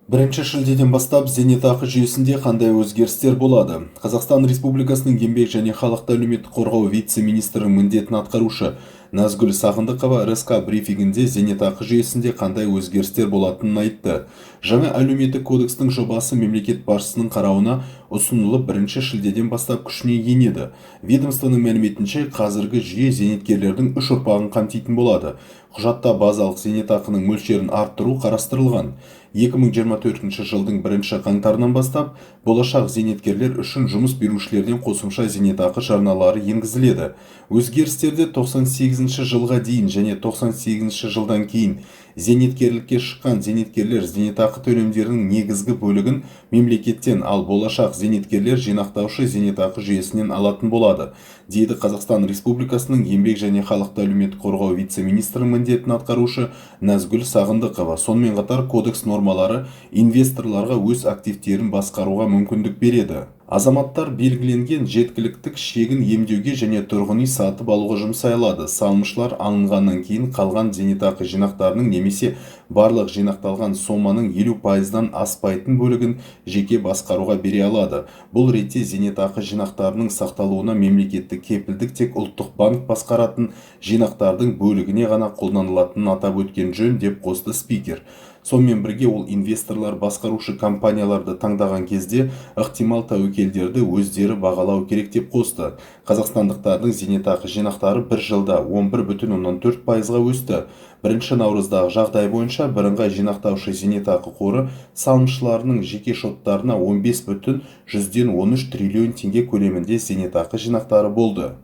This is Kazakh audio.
1 шілдеден бастап зейнетақы жүйесінде қандай өзгерістер болады? Қазақстан Республикасының еңбек және халықты әлеуметтік қорғау вице-министрінің міндетін атқарушы Назгүл Сағындықова РСК брифингінде зейнетақы жүйесінде қандай өзгерістер болатынын айтты. Жаңа әлеуметтік кодекстің жобасы мемлекет басшысының қарауына ұсынылып, 1 шілдеден бастап күшіне енеді. Ведомствоның мәліметінше, қазіргі жүйе зейнеткерлердің үш ұрпағын қамтитын болады. Құжатта базалық зейнетақының мөлшерін арттыру қарастырылған. 2024 жылдың бірінші қаңтарынан бастап болашақ зейнеткерлер үшін жұмыс берушілерден қосымша зейнетақы жарналары енгізіледі. Өзгерістерде 98 жылға дейін және 98 жылдан кейін зейнеткерлікке шыққан зейнеткерлер зейнетақы төлемдерінің негізгі бөлігін мемлекеттен, ал болашақ зейнеткерлер жинақтаушы зейнетақы жүйесінен алатын болады, дейді Қазақстан Республикасының еңбек және халықты әлеуметтік қорғау вице-министрінің міндетін атқарушы Назгүл Сағындықова. Сонымен қатар кодекс нормалары инвесторларға өз активтерін басқаруға мүмкіндік береді. Азаматтар белгіленген жеткіліктік шегін емдеуге және тұрғын үй сатып алуға жұмсай алады. Салымшылар алынғаннан кейін қалған зейнетақы жинақтарының немесе барлық жинақталған соманың 50 пайыздан аспайтын бөлігін жеке басқаруға бере алады. Бұл ретте зейнетақы жинақтарының сақталуына мемлекеттік кепілдік тек Ұлттық банк басқаратын жинақтардың бөлігіне ғана қолданылатынын атап өткен жөн, деп қосты спикер. Сонымен бірге ол инвесторлар басқарушы компанияларды таңдаған кезде ықтимал тәуекелдерді өздері бағалау керек деп қосты. Қазақстандықтардың зейнетақы жинақтары бір жылда 11,4 пайызға өсті. 1 наурыздағы жағдай бойынша бірыңғай жинақтаушы зейнетақы қоры салымшыларының жеке шоттарына 15,13 триллион теңге көлемінде зейнетақы жинақтары болды.